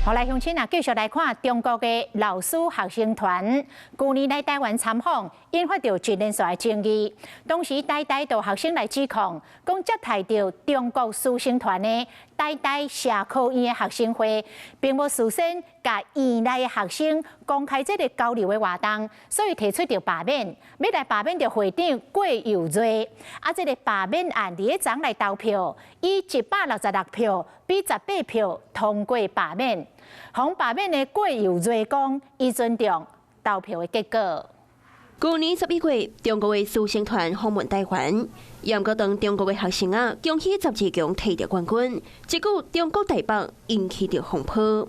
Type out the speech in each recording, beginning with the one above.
好來，鄉親啊，繼續來看中國的老師學生團，舊年來台灣參訪，引發著一連串的爭議。當時台大的學生來指控，講接待著中國師生團的台大社科院的學生會，並無事先共院內的學生公開這个交流的活動，所以提出著罷免，欲來罷免著會長郭有瑞。啊，這个罷免案佇咧昨來投票，以166票比18票通過罷免。予罷免的郭有瑞講，伊尊重投票的結果。舊年11月，中國的師生團訪問台灣，毋過當中國的學生仔恭喜12強提著冠軍，這句中國台北引起著風波。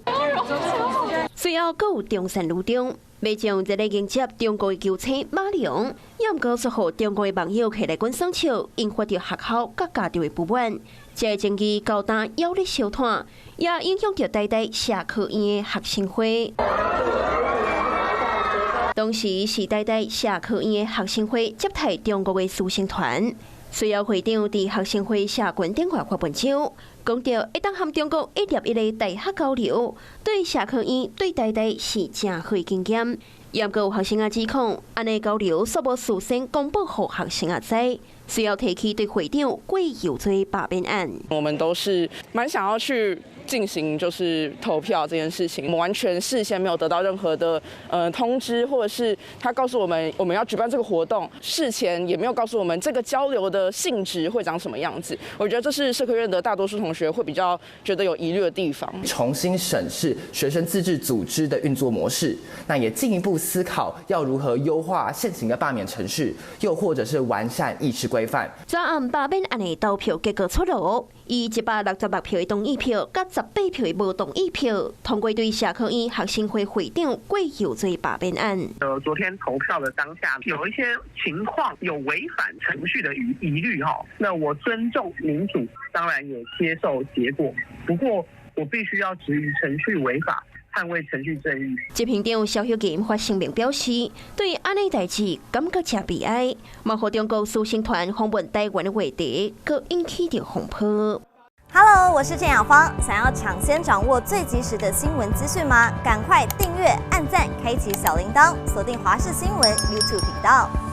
隨後，閣有中山女中欲將熱咧迎接中國的球星馬龍，毋過煞予中國的網友起來滾耍笑，引發著學校佮家長的不滿。這个爭議到今猶咧燒炭，也影響著台大社科院的學生會。當時是台大社科院的學生會接待中國的師生團，隨後會長佇學生會社群頂懸發文章，講著會當和中國一粒一个大學交流，對社科院對台大是誠好的經驗。毋過有學生仔指控，按呢交流煞無事先公布予學生仔知，隨後提起對會長郭有瑞罷免案。我們都是蠻想要去進行就是投票這件事情，我們完全事先沒有得到任何的通知，或者是他告訴我們我們要舉辦這個活動，事前也沒有告訴我們這個交流的性質會長什麼樣子。我覺得這是社科院的大多數同學會比較覺得有疑慮的地方。重新審視學生自治組織的運作模式，那也進一步思考要如何優化現行的罷免程序，又或者是完善議事規範。昨暗罷免案的投票結果出爐，以166票的同意票，佮18票的無同意票，通過對社科院學生會會長郭有瑞罷免案。昨天投票的當下，有一些情況有違反程序的疑慮哈。那我尊重民主，當然也接受結果。不過我必須要質疑程序違法，捍衛程序正義。執行長蕭秀琴發聲明表示，對按呢代誌感覺誠悲哀，嘛予中國師生團訪問台灣的話題，閣引起著風波。 Hello，我是鄭雅芳。想要搶先掌握最及時的新聞資訊嗎？趕快訂閱、按讚、開啟小鈴鐺，鎖定華視新聞 YouTube 頻道。